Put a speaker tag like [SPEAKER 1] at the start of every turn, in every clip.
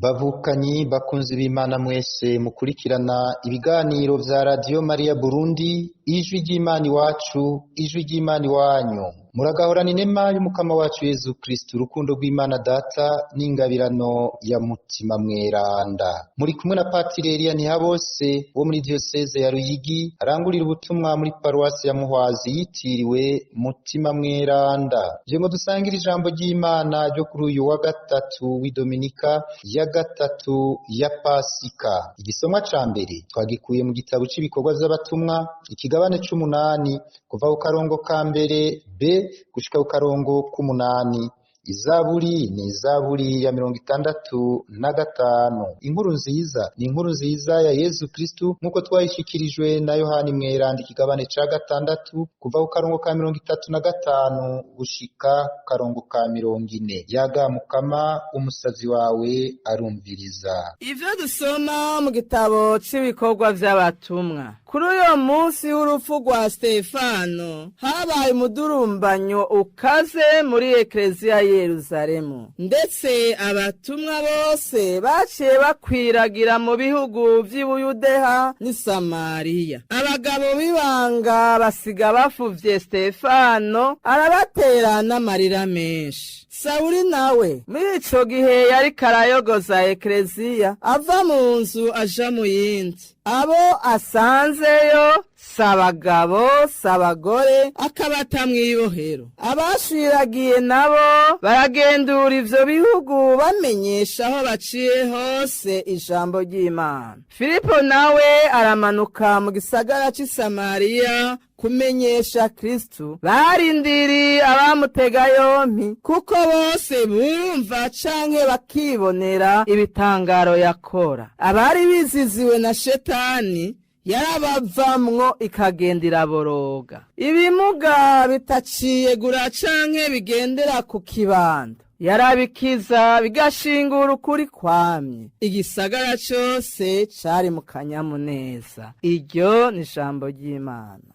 [SPEAKER 1] Bavukanyi bakunzi b'Imana mwese mukurikirana ibiganiro vya Radio Maria Burundi, ijwi ry'Imana iwacu, ijwi ry'Imana iwanyu. Muragahorana inema y'Umukama wacu Yezu Kristu, urukundo rw'Imana Data n'ingabirano ya Mutima Mweranda. Muri kumwe na Patiri Eliya Ntihabose wo muri Diyoseze ya Ruyigi, arangurira ubutumwa muri paruwasi ya Muhwazi yitiriwe Mutima Mweranda. Vyo ngo dusangire ijambo ry'Imana ryo kuri uyu wa gatatu w'idominika ya gatatu ya Pasika. Igisomwa ca mbere twagikuye mu gitabo c'ibikorwa vy'abatumwa, ikigabane c'umunani, kuva ku karongo ka mbere b gushika ku karongo k'umunani. Izaburi ni izaburi ya 65. Inkuru nziza ni inkuru nziza ya Yezu Kristu nk'uko twayishikirijwe na Yohani Mweranda, ikigabane ca gatandatu, kuva ku karongo ka 35 gushika ku karongo ka 40. Yaga Mukama, umusazi wawe arumviriza.
[SPEAKER 2] Ivyo dusoma mu gitabo c'ibikorwa vy'abatumwa. Kuri uyo munsi w'urupfu rwa Stefano habaye umudurumbanyo ukaze muri ekleziya Yeruzalemu, ndetse abatumwa bose baciye bakwiragira mu bihugu vy'Ibuyudeha n'i Samariya. Abagabo b'ibanga basiga bafuvye Stefano, arabatera n'amarira menshi. Sawuli nawe muri ico gihe yariko arayogoza ekleziya, ava mu nzu aja mu yindi. Abo asanzeyo si abagabo si abagore, akabata mw'ibohero. Abashwiragiye nabo baragendura ivyo bihugu bamenyesha aho baciye hose ijambo ry'Imana. Filipo nawe aramanuka mu gisagara c'i Samariya kumenyesha Kristu. Barindiriye abamutega yompi, kuko bose bumva canke bakibonera ibitangaro yakora. Abari biziziwe na shetani yarabavamwo ikagenda iraboroga. Ibimuga bitaciyegura canke bigendera ku kibando yarabikiza, bigashingura ukuri kwamye. Igisagara cose cari mu kanyamuneza. Iryo ni ijambo ry'Imana.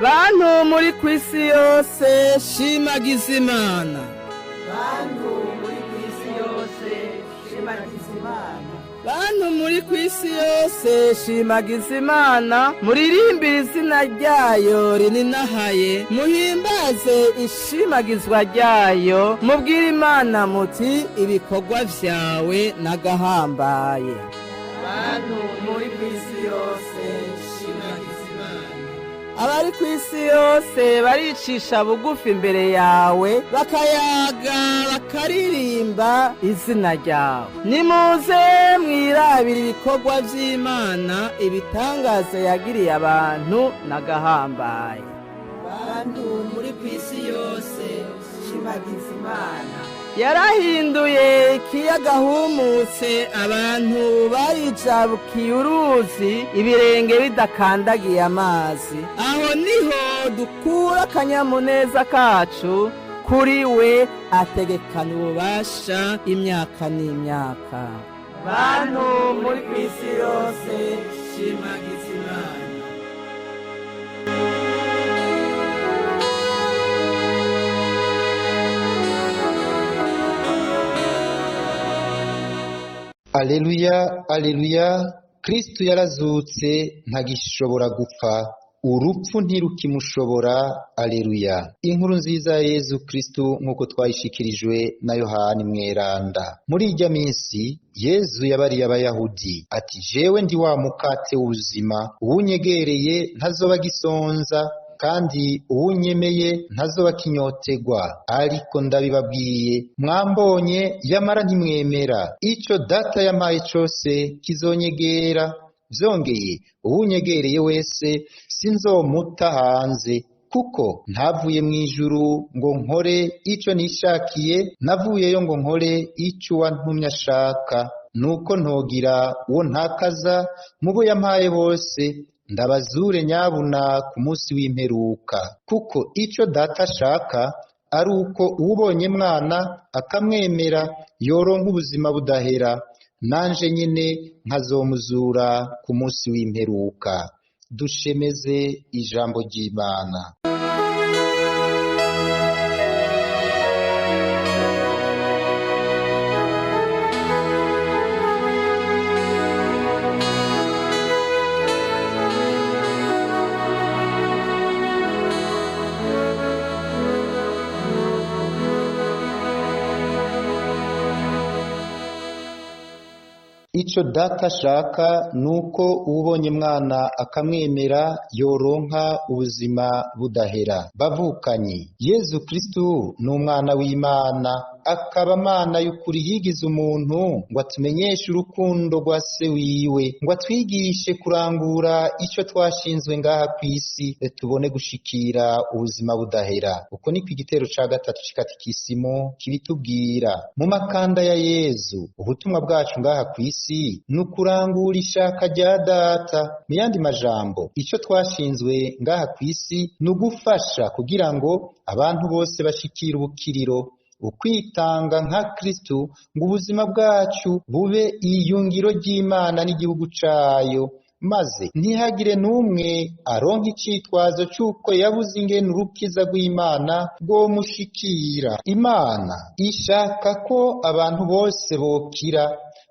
[SPEAKER 2] Bantu muri kw'isi yose, shimagiza Imana.
[SPEAKER 3] Bantu muri kw'isi yose, shimagiza Imana.
[SPEAKER 2] Bantu muri kw'isi yose, shimagiza Imana, muririmbire izina ryayo rininahaye, muhimbaze ishimagizwa ryayo, mubwire Imana muti ibikorwa vyawe n'agahambaye.
[SPEAKER 3] Bantu muri kw'isi yose, shimagiza Imana.
[SPEAKER 2] Abari kw'isi yose baricisha bugufi imbere yawe, bakayaga bakaririmba izina ryawe. Nimuze mwirabire ibikorwa vy'Imana, ibitangaza yagiriye abantu n'agahambaye.
[SPEAKER 3] Bantu muri kw'isi yose, shimagiza Imana.
[SPEAKER 2] Yarahinduye ikiyaga humutse, abantu barijabukiye uruzi, ibirenge bidakandagiye amazi. Aho niho dukura akanyamuneza kacu, kuri we ategekana ububasha imyaka n'imyaka.
[SPEAKER 3] Bantu muri kw'isi yose, shimagiza Imana.
[SPEAKER 1] Aleluya, aleluya, Kristu yarazutse ntagishobora gupfa, urupfu ntirukimushobora. Aleluya. Inkuru nziza ya Yezu Kristu nk'uko twayishikirijwe na Yohani Mweranda. Muri irya minsi Yezu yabariye Abayahudi ati: jewe ndi wa mukate w'ubuzima, uwunyegereye ntazoba agisonza, kandi uwunyemeye ntazoba akinyotegwa. Ariko ndabibabwiye, mwambonye yamara ntimwemera. Ico Data yampaye cose kizonyegera. Vyongeye, uwunyegereye wese sinzomuta hanze, kuko ntavuye mw'ijuru ngo nkore ico nishakiye, navuyeyo ngo nkore ico uwantumye ashaka. Nuko ntogira uwo ntakaza mubo yampaye bose, ndabazure nyabuna ku munsi w'imperuka. Kuko ico Data ashaka ari uko uwubonye mwana akamwemera yoronka ubuzima budahera, nanje nyene nkazomuzura ku munsi w'imperuka. Dushemeze ijambo ry'Imana. Ico Data ashaka nuko uwubonye Mwana akamwemera yoronka ubuzima budahera. Bavukanyi, Yezu Kristu ni umwana w'Imana, akaba Mana y'ukuri yigize umuntu ngo atumenyeshe urukundo rwa se wiwe, ngo atwigishe kurangura ico twashinzwe ngaha kw'isi, tubone gushikira ubuzima budahera. Uko niko igitero ca gatatu c'ikatikisimu kibitubwira. Mu makanda ya Yezu, ubutumwa bwacu ngaha kw'isi ni ukurangura ishaka rya Data. Mu yandi majambo, ico twashinzwe ngaha kw'isi ni ugufasha kugira ngo abantu bose bashikire ubukiriro, ukwitanga nka Kristu ngo ubuzima bwacu bube iyungiro ry'Imana n'igihugu cayo, maze ntihagire n'umwe aronka icitwazo c'uko yabuze ingene urukiza rw'Imana rwomushikira. Imana ishaka ko abantu bose bokira,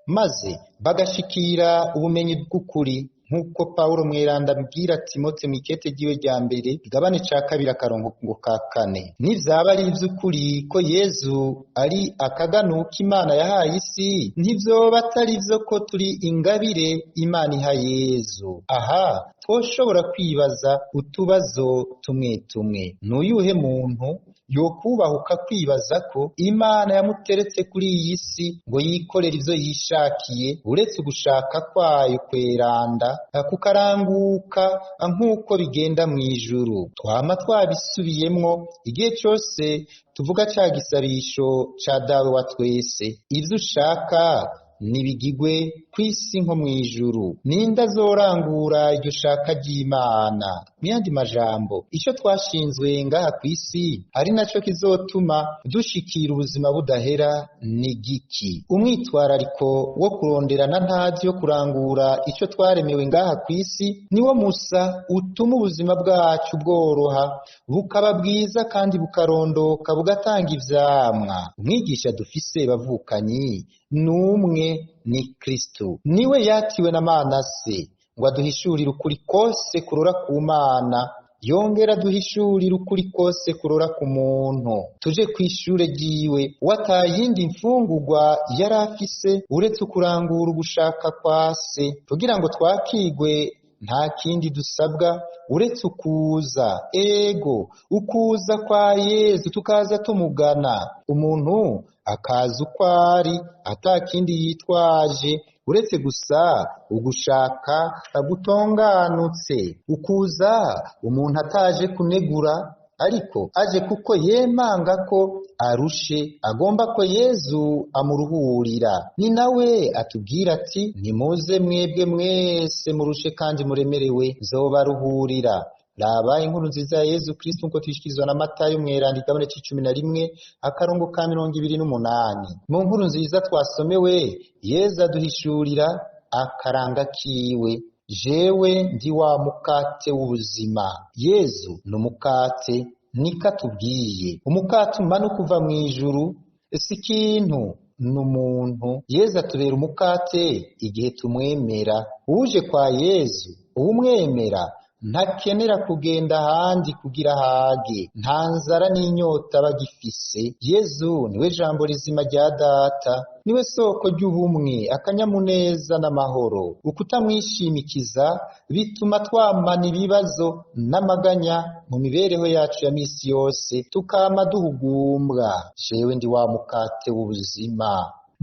[SPEAKER 1] maze bagashikira ubumenyi bw'ukuri, nk'uko Pawulo mweranda abibwira Timote mw'ikete ryiwe rya mbere, igabane ca kabiri akarongo ka kane. Nivyaba ari ivy'ukuri ko Yezu ari akaganuka Imana yahaye isi, ntivyoba atari vyo ko turi ingabire Imana iha Yezu. Aha twoshobora kwibaza utubazo tumwe tumwe. N'uyuhe muntu yokubahuka kwibaza ko Imana yamuteretse kuri iyi si ngo yikorere ivyo yishakiye, uretse ugushaka kwayo kweranda kukaranguka nk'uko bigenda mw'ijuru? Twama twabisubiyemwo igihe cose tuvuga ca gisabisho ca Dawe wa twese: ivyo ushaka nibigigwe kw'isi nko mw'ijuru. Ninde azorangura iryo shaka ry'Imana? Mu yandi majambo, ico twashinzwe ngaha kw'isi ari naco kizotuma dushikira ubuzima budahera ni giki? Umwitwarariko wo kuronderana ntazi yo kurangura ico twaremewe ngaha kw'isi niwo musa utuma ubuzima bwacu bworoha, bukaba bwiza kandi bukarondoka bugatanga ivyamwa. Umwigisha dufise, bavukanyi, n'umwe, ni Kristo. Niwe yatiwe na Mana se ngo aduhishurire ukuri kose kurora ku Mana, yongera aduhishurire ukuri kose kurora ku muntu. Tuje kw'ishure ryiwe, we atayindi mfungurwa yari afise uretse ukurangura ugushaka kwa se. Kugira ngo twakigwe nta kindi dusabwa uretse ukuza, ego ukuza kwa Yezu, tukaza tumugana. Umuntu akaza uko ari ata kindi yitwaje uretse gusa ugushaka gutonganutse. Ukuza umuntu ataje kunegura, ariko aje kuko yemanga ko arushe, agomba ko Yezu amuruhurira. Ni nawe atubwira ati: nimuze mwebwe mwese murushe kandi muremerewe, nzobaruhurira. Raba inkuru nziza ya Yezu Kristu nkuko tuyishikirizwa na Matayo mweranda igabane c'icumi na rimwe akarongo ka 28. Mu nkuru nziza twasomewe, Yezu aduhishurira akaranga kiwe: jewe ndi wa mukate w'ubuzima. Yezu ni umukate, niko atubwiye. Umukate umanuka uva mw'ijuru si ikintu, ni umuntu. Yezu atubera umukate igihe tumwemera. Uje kwa Yezu uwumwemera ntakenera kugenda ahandi kugira ahage, nta nzara n'inyota bagifise. Yezu niwe jambo rizima rya Data, niwe soko ry'ubumwe, akanyamuneza n'amahoro. Ukutamwishimikiza bituma twamana ibibazo n'amaganya mu mibereho yacu ya misi yose, tukama duhugumbwa. Jewe ndi wa mukate w'ubuzima.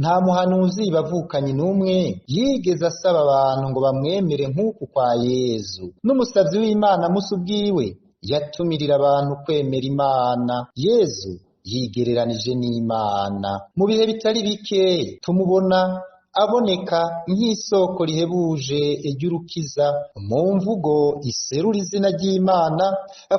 [SPEAKER 1] Nta muhanuzi bavukanye n'umwe yigeze asaba abantu ngo bamwemere nk'uku kwa Yezu. N'umusavyi w'Imana Musa ubwiwe yatumirira abantu kwemera Imana. Yezu yigereranije n'Imana. Mu bihe bitari bike tumubona aboneka nk'isoko rihebuje ry'urukiza, mu mvugo iserura izina ry'Imana,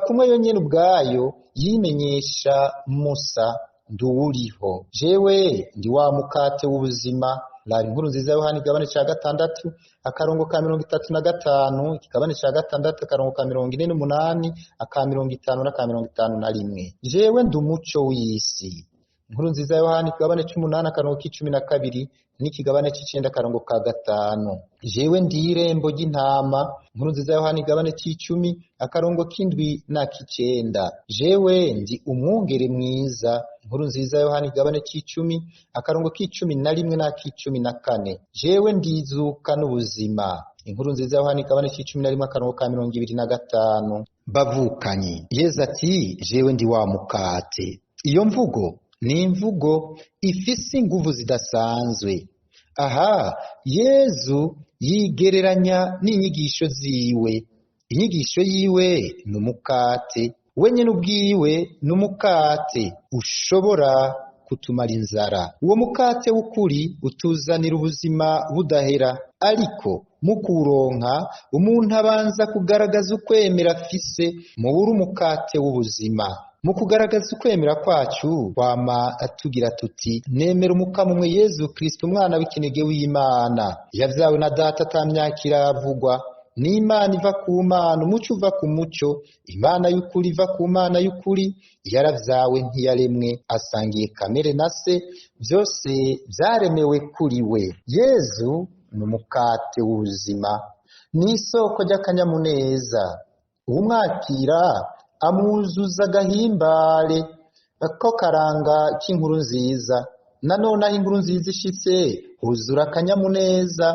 [SPEAKER 1] kumwe yonyene ubwayo yimenyesha Musa: nduwuriho, jewe ndi wa mukate w'ubuzima. Raba Inkuru nziza ya Yohana igabane ca 6 akarongo ka 35, ikigabane ca 6 akarongo ka 48, aka 50 n'aka 51. Jewe ndi umuco w'isi. Inkuru nziza ya Yohana ikigabane c'umunani akarongo k'icumi na kabiri n'ikigabane c'icenda akarongo ka 5. Jewe ndi irembo ry'intama. Inkuru nziza ya Yohana igabane c'icumi akarongo k'indwi na k'icenda. Jewe ndi umwungere mwiza. Inkuru nziza ya Yohana igabane c'icumi akarongo k'icumi na rimwe na k'icumi na kane. Jewe ndizuka n'ubuzima. Inkuru nziza ya Yohana igabane c'icumi na rimwe akarongo ka 25. Bavukanyi, Yezu ati jewe ndi wa mukate. Iyo mvugo ni imvugo ifise inguvu zidasanzwe. Aha Yezu yigereranya n'inyigisho ziwe. Inyigisho yiwe ni umukate, we nyene ubwiwe ni umukate ushobora kutumara inzara. Uwo mukate w'ukuri utuzanira ubuzima budahera, ariko mu kuwuronka umuntu abanza kugaragaza ukwemera afise mu buri umukate w'ubuzima. Mu kugaragaza ukwemera kwacu kwama tugira tuti nemera umukama umwe Yezu Kristo umwana w'ikinege w'Imana, yavyawe na Data ata myaka iravugwa, n'Imana iva ku Mana, umuco uva ku muco, Imana y'ukuri iva ku Mana y'ukuri, yaravyawe ntiyaremwe, asangiye kamere na se, vyose vyaremewe kuri we. Yezu ni umukate w'ubuzima, ni isoko ry'akanyamuneza. Uwumwakira amwuzuza agahimbare ko karanga k'inkuru nziza. Nanone aho inkuru nziza ishitse huzura akanyamuneza.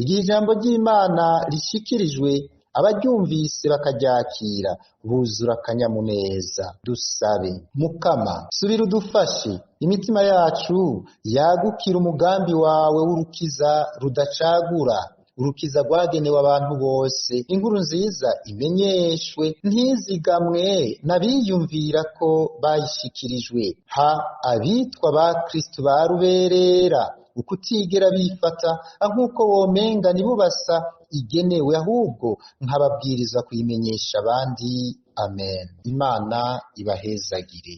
[SPEAKER 1] Igihe ijambo ry'Imana rishikirijwe abaryumvise bakaryakira buzura akanyamuneza. Dusabe. Mukama, subira udufashe imitima yacu yagukira umugambi wawe w'urukiza rudacagura, urukiza rwagenewe abantu bose. Inkuru nziza imenyeshwe, ntizigamwe n'abiyumvira ko bayishikirijwe. Ha abitwa ba Kristo ba ruberera ukutigera bifata nk'uko womenga nibo basa igenewe, ahubwo nkababwiriza kuyimenyesha abandi. Amen. Imana ibahezagire.